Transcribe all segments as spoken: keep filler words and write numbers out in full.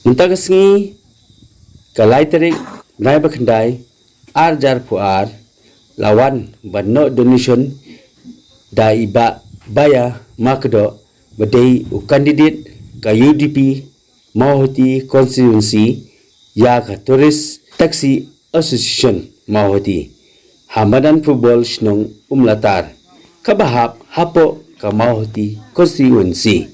Mynta ka sngi, ka lai tarik bnai ba khyndai, ar hajar phew ar, la wan ban noh donation da i Bah Baya Makdoh, ba dei u candidate ka U D P Mawhati constituency, ïa ka Tourist Taxi Association Mawhati ha madan football shnong Umlatar, kaba hap hapoh ka Mawhati constituency,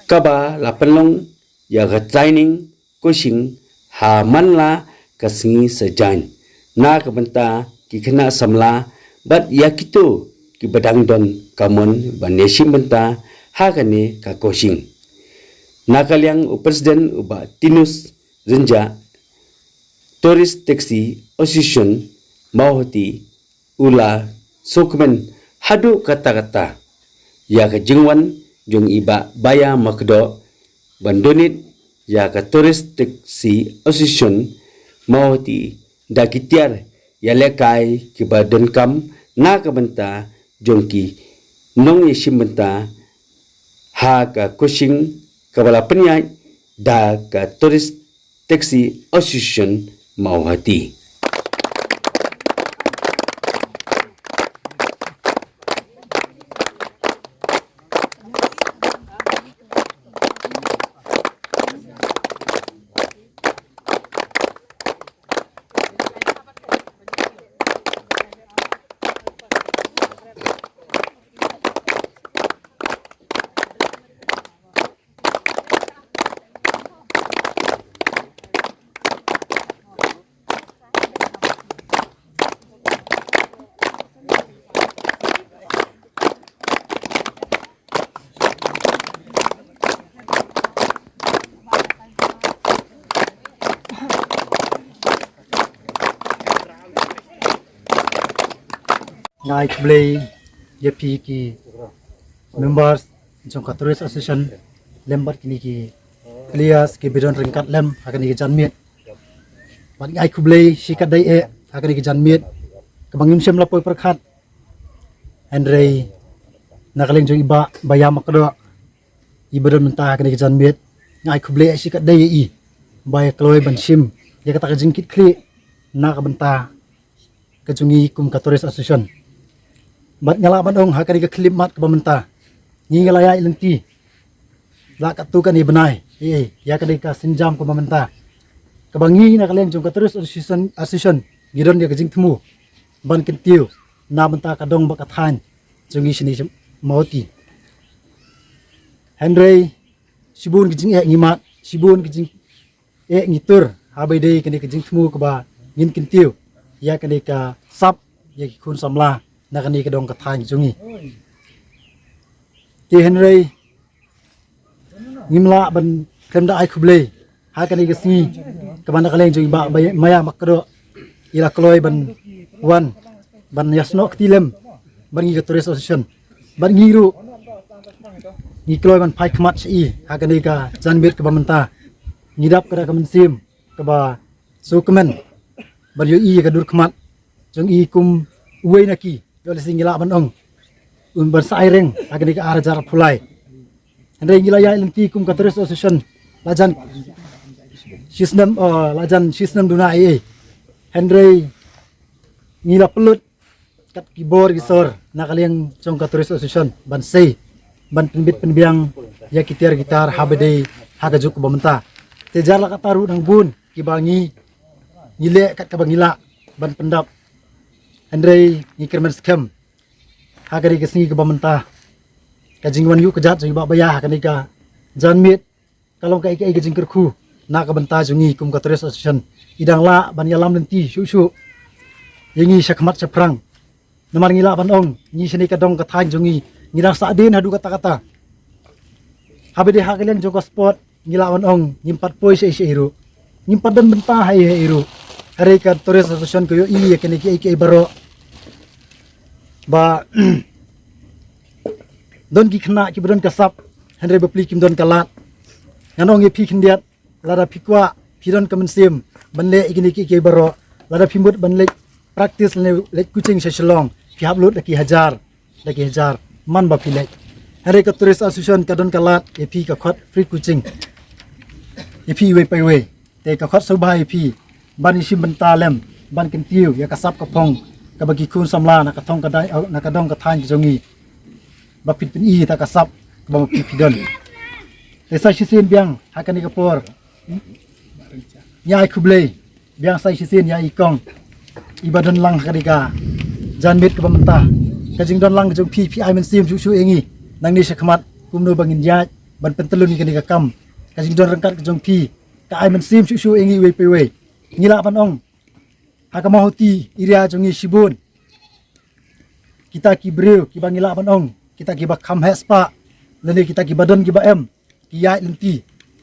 kaba la pynlong ïa ka training coaching ha man la ka sngi sajan na ka bynta ki khynnah samla bad ïa kito kiba dang don ka mon ban ïashim bynta ha kane ka coaching. Na ka liang u President u Bah Tinus Rynjah, Tourist Taxi Association Mawhati, u la sngewkmen haduh katta katta ïa ka jingwan jong i Bah Baya Makdoh ban donate ïa ka Tourist Taxi Association Mawhati da ki tiar ïalehkai kiba donkam na ka bynta jong ki nongïashim bynta ha ka coaching kaba la pynïaid da ka Tourist Taxi Association Mawhati. Nga ai khublei ïa phi ki members jong ka Tourist Association lem bad kine ki players kiba don ryngkat lem ha kane ka janmiet. Bad nga ai khublei shikatdei eh ha kane ka janmiet kaba ngim shym la poi pyrkhat. Hynrei na ka liang jong i Bah Baya Makdoh, iba don mynta ha kane ka janmiet, nga ai khublei shikatdei ïa i ba ïa kloi ban shim ïa kata ka jingkitkhlieh na ka bynta ka jong ngi kum ka Tourist Association. Bad nga lah ban ong ha kane ka khyllipmat kaba mynta, ngi ngi la ïaid lynti la katto katne bnai, eh, ïa kane ka sienjam kaba mynta, kaba ngi na ka liang jong ka Tourist Association, Association ngi don ïa ka jingthmu ban kyntiew na bynta ka dong bad ka thaiñ jong ngi shane sha Mawhati. Hynrei shibun ki jingeh ngi mad, shibun ki jingeh ngi tur, haba ïadei kane ka jingthmu kaba ngin kyntiew ïa kane ka sap ïa ki khun samla na kane ka dong ka thaiñ jong ngi. Te hynrei ngim lah ban khlem da ai khublei ha kane ka sngi kaba na ka liang jong i Bah Baya Makdoh i la kloi ban wan ban ïasnoh kti lem bad ngi ka Tourist Association. Bad ngi ruh ngi kloi ban phai khmat sha i ha kane ka janmiet kaba mynta. Ngi dap ka da ka mynsiem kaba sngewkmen ban ïohi ïa ka dur khmat jong i kum uwei na ki, ïoh lehse ngi lah ban ong, un ban sa ai reng ha kane ka ar hajar arphew lai. Hynrei ngi la ïaid lynti kum ka Tourist Association la jan shisnem, eh, la jan shisnem duna ei ei. Hynrei ngi la pynlut kat ki bor ki sor na ka liang jong ka Tourist Association ban sei, ban pynbit pynbiang ïa ki tiar ki tar haba ïadei ha ka juk kaba mynta. Te jar la katta ruh nang bun kiba ngi, ngi leh kat kaba ngi lah ban pyndap. Hynrei ngi kyrmen skhem ha kane ka sngi kaba mynta, ka jingwan ïuh ka jat jong i Bah Baya ha kane ka janmiet ka long kaei kaei ka jingkyrkhu na ka bynta jong ngi kum ka Tourist Association. I dang lah ban ïalam lynti shuh shuh ïa ngi sha khmat sha phrang. Namar ngi lah ban ong, ngi shane ka dong ka thaiñ jong ngi, ngi dang sahdien haduh katta katta. Haba ïadei ha ka liang jong ka sport, ngi lah ban ong ngim pat poi shaei shaei ruh, ngim pat don bynta haei haei ruh. Hynrei ka Tourist Association ka ïohi ïa kine kiei kiei baroh ba don ki khynnah kiba don ka sap, hynrei bapli kim don ka lad. Ngan ong ïa phi khyndiat, lada phi kwah, phi don ka mynsiem ban leh ïa kine kiei kiei baroh, lada phi mut ban leit practice lane leit coaching sha Shillong, phi hap lut da ki hajar, da ki hajar man ba phi leit. Hynrei ka Tourist Association ka don ka lad ïa phi, ka khot free coaching. ïa phi iwei pa iwei. Te ka khot sngewbha ïa phi ban ïashim bynta lem, ban kyntiew ïa ka sap ka phong kaba ki khun samla na ka thong ka dai, na ka dong ka thaiñ ka jong ngi ba phin pyni ïa ka sap kaba ma phi phi don. Te sa shisien biang ha kane ka por, ngi ai khublei biang sa shisien ïa i kong iba don lang ha kane ka janmiet kaba mynta. Ka jingdon lang ka jong phi, phi ai mynsiem shuh shuh ïa ngi nangne shakhmat kumno ba ngin ïaid ban pyntlun ïa kane ka kam. Ka jingdon ryngkat ka jong phi ka ai mynsiem shuh shuh ïa ngi iwei pa iwei. Ngi lah ban ong ha ka Mawhati area jong ngi shibun kita ki briew kiba ngi lah ban ong kita kiba kham heh spah lane kita kiba don kiba em, ki ïaid lynti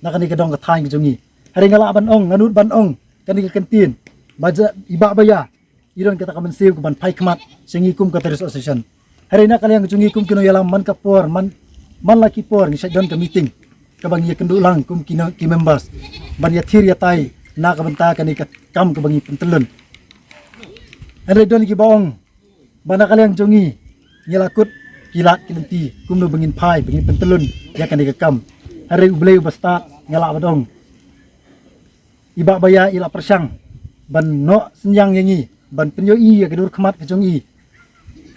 na kane ka dong ka thaiñ ka jong ngi. Hynrei nga lah ban ong, nga nud ban ong, kane ka kyntien ba i Bah Baya i don kata ka mynsiem ka ban phai khmat sha ngi kum ka Tourist Association. Hynrei na ka liang ka jong ngi kum ki nongïalam, man ka por, man man la ki por ngi shait don ka meeting kaba ngi ïakynduh lang kum ki nong, ki members ban ïathir ïatai na ka bynta kane ka kam kaba ngi pyntlun. Hynrei don kiba ong ba na ka liang jong ngi ngi la kut ki lad ki lynti kumno ba ngin phai ba ngin pyntlun ïa kane ka kam. Hynrei U Blei uba stad, nga lah ban ong, i Bah Baya i la pyrshang ban noh synñiang ïa ngi ban pynïohi ïa ka dur khmat ka jong i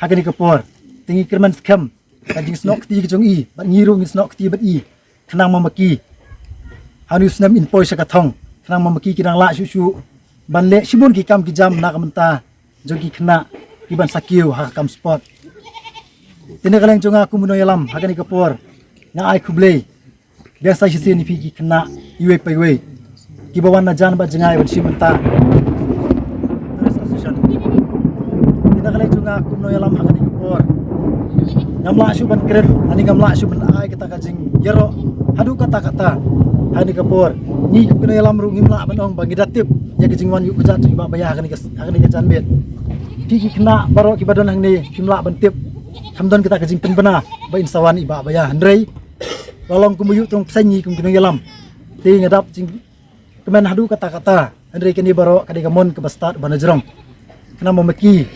ha kane ka por. Te ngi kyrmen skhem ka jingsnoh kti ka jong i bad ngi ruh ngin snoh kti bad i khnang ba ma ki ha une u snem in poi sha ka thong, khnang ba ma ki ki dang lah shuh shuh ban leh shibun ki kam ki jam na ka bynta jong ki khynnah kiban sa kiew ha ka kam sport. Te na ka liang jong nga kum u nongïalam ha kane ka por, nga ai khublei biang sa shisien ïa phi ki khynnah iwei pa iwei kiba wan na jan bad jngai ban shim bynta Tourist Association. Te na ka liang jong nga kum u nongïalam ha kane ka por, ngam lah shuh ban kren lane ngam lah shuh ban ai kata ka jingïaroh haduh katta katta ha kane ka por. Ngi kum ki nongïalam ruh ngim lah ban ong ba ngi da tip ïa ka jingwan ïuh kjat jong i Bah Baya ha kane ka, ha kane ka janmiet. Phi ki khynnah baroh kiba don hangne phim lah ban tip. Kam don kata ka jingpynbna ba in sa wan i Bah Baya, hynrei la long kum u ïuh tong pseng ngi kum ki nongïalam. Te nga dap jingkmen haduh katta katta, hynrei kane baroh ka dei ka mon kaba stad ba na jrong. Khnang ba ma ki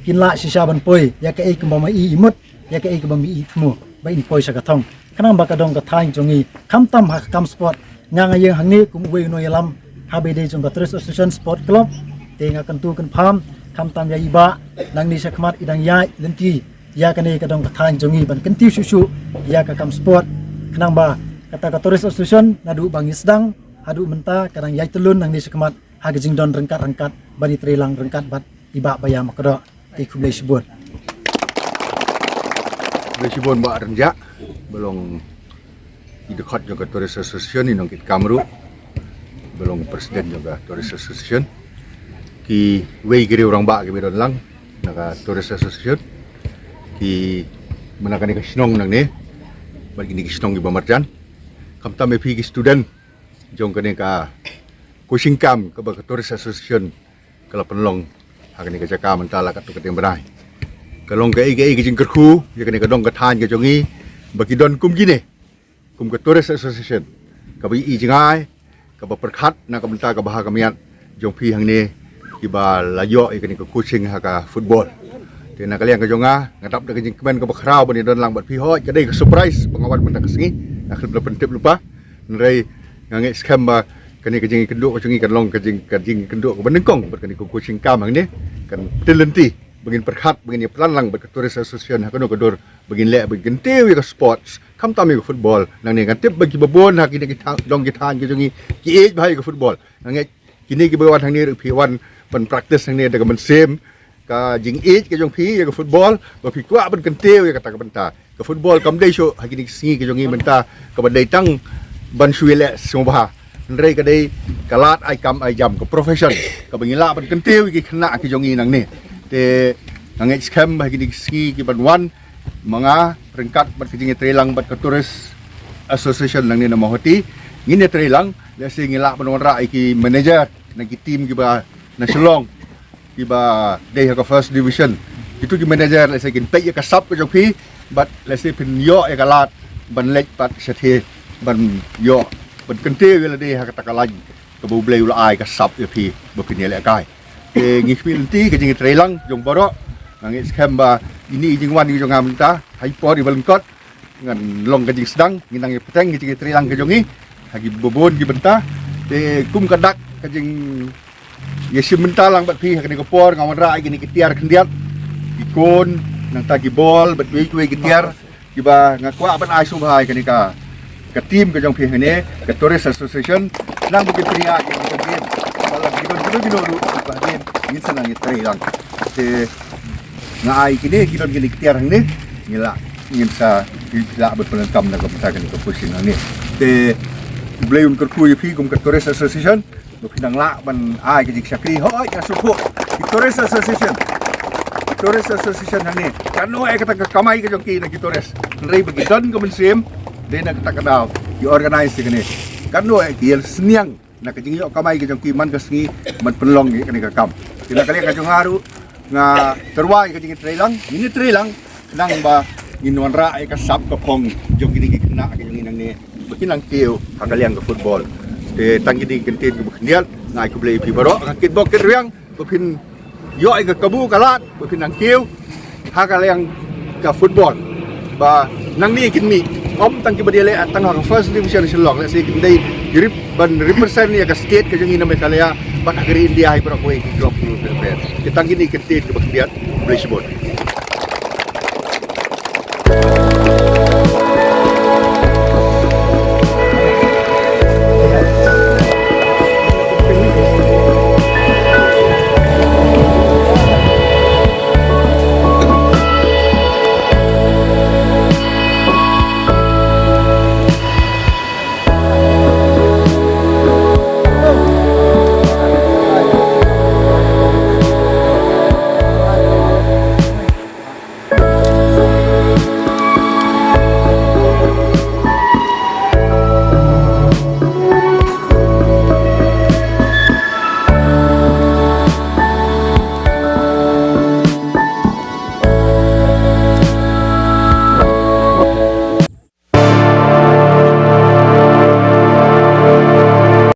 kin lah shisha ban poi ïa kaei kaba ma i i mut, ïa kaei kaba ma i i thmu ba in poi sha ka thong, khnang ba ka dong ka thaiñ jong ngi khamtam ha ka kam sport. Nga nga ïeng hangne kum uwei u nongïalam haba ïadei jong ka Tourist Association Sport Club. Te nga kyntu kynpham khamtam ïa i Bah, nangne shakhmat i dang ïaid lynti ïa kane ka dong ka thaiñ jong ngi ban kyntiew shuh shuh ïa ka kam sport, khnang ba kata ka Tourist Association naduh ba ngi sdang haduh mynta ka dang ïaid tyllun nangne shakhmat ha ka jingdon ryngkat ryngkat ban ïatreilang ryngkat bad i Bah Baya Makdoh. Te khublei shibun. Khublei shibun Bah Rynjah, ba long i dkhot jong ka Tourist Association, i nongkitkam ruh ba long president jong ka Tourist Association. Kiwei ki riew rangbah kiba don lang na ka Tourist Association, ki mena kane ka shnong nangne bad kine ki shnong kiba marjan. Khamtam ïa phi ki student jong kane ka coaching camp kaba ka Tourist Association ka la pynlong ha kane ka jaka mynta la katto katne bnai. Ka long kaei kaei ka jingkyrkhu ïa kane ka dong ka thaiñ ka jong ngi ba ki don kum kine, kum ka Tourist Association kaba i jngai, kaba pyrkhat na ka bynta ka bha ka miat jong phi hangne kiba la ïoh ïa kane ka coaching ha ka football. Te na ka liang ka jong nga, nga dap da ka jingkmen kaba khraw ban ïadon lang bad phi. Hooid, ka dei ka surprise ba nga wan mynta ka sngi, nga khlem da pyntip lypa. Hynrei nga ngeit skhem ba kane ka jingïakynduh ka jong ngi kan long ka jing, ka jingïakynduh kaba nyngkong bad kane ka coaching camp hangne kan pynlynti ba ngin pyrkhat, ba ngin ïaplan lang bad ka Tourist Association ha kano ka dur ba ngin leh, ba ngin kyntiew ïa ka sports, khamtam ïa ka football. Nangne ngan tip ba kiba bun ha kine ki thaiñ, dong ki thaiñ ki jong ngi ki ïeit bha ïa ka football. Nga ngeit kine kiba wan hangne ruh phi wan ban practice hangne da ka mynsiem, ka jingïeit ka jong phi ïa ka football, ba phi kwah ban kyntiew ïa kata ka bynta. Ka football kam dei shuh ha kine ki sngi ki jong ngi mynta kaba dei tang ban shu ïaleh sngewbha, hynrei ka dei ka lad ai kam ai jam, ka profession kaba ngi lah ban kyntiew ïa ki khynnah ki jong ngi nangne. Te nga ngeit skhem ba ha kine ki sngi kiban wan, ma nga ryngkat bad ka jingïatreilang bad ka Tourist Association nangne na Mawhati, ngin ïatreilang. Lehse ngi lah ban wanrah ïa ki manager na ki team kiba na Shillong kiba dei ha ka first division. Kitu ki manager lehse kin peit ïa ka sap ka jong phi bad lehse phin ïoh ïa ka lad ban leit pat shathie ban ïoh ban kyntiew ïa lade ha kata ka lain kaba U Blei u la ai ka sap ïa phi ba phin ïalehkai. Te ngi khmih lynti ka jingïatreilang jong baroh. Nga ngeit skhem ba ine i jingwan ka jong nga mynta ha i por iba lyngkot ngan long ka jingsdang, ngin nang ïapteng ka jingïatreilang ka jong ngi. ha ki babun ki bynta. Te kum ka dak ka jing ïa shim bynta lang bad phi ha kane ka por, nga wanrah ïa kine ki tiar khyndiat, ki kon, nangta ki bol bad wei wei ki tiar kiba nga kwah ban ai sngewbha ïa kane ka, ka team ka jong phi hangne, ka Tourist Association. Nang ba ki pynïaid ïa kane ka game, ba la ki don ki don ki don ruh ba game ngin sa nang ïa trei lang. Te nga ai kine ki don kine ki tiar hangne, ngi lah, ngin sa, ngi lah ban pynlong kam na ka bynta kane ka position hangne. Te U Blei un kyrkhu ïa phi kum ka Tourist Association, ba phi nang lah ban ai ka jingshakri. Hooid, nga sngewthuh ki Tourist Association, ki Tourist Association hangne, katno eh kata ka kamai ka jong ki na ki tourist, hynrei ba ki don ka mynsiem, dei na kata ka daw ki organize ïa kane. Katno eh ki ïa sniang na ka jingïoh kamai ka jong ki man ka sngi ban pynlong ïa kane ka kam. Te na ka liang ka jong nga ruh, nga tyrwa ïa ka jingïatreilang, ngin ïatreilang, nang ba ngin wanrah ïa ka sap ka phong jong kine ki khynnah ka jong ngi nangne, ba kin nang kiew ha ka liang ka football. Te tang kine ki kyntien kiba khyndiat, nga ai khublei ïa phi baroh, ka kitbok kitrwiang, ba phin ïoh ïa ka kabu ka lad, ba phin nang kiew ha ka liang ka football. Ba nangne kin mih, ym tang kiba dei leh tang ha ka first division Shillong, lehse kin dei ki rep-, ban represent ïa ka state ka jong ngi na Meghalaya bad ha ka ri India hi baroh kawei ki club kiba pher pher. Te tang kine ki kyntien kiba khyndiat, khublei shibun.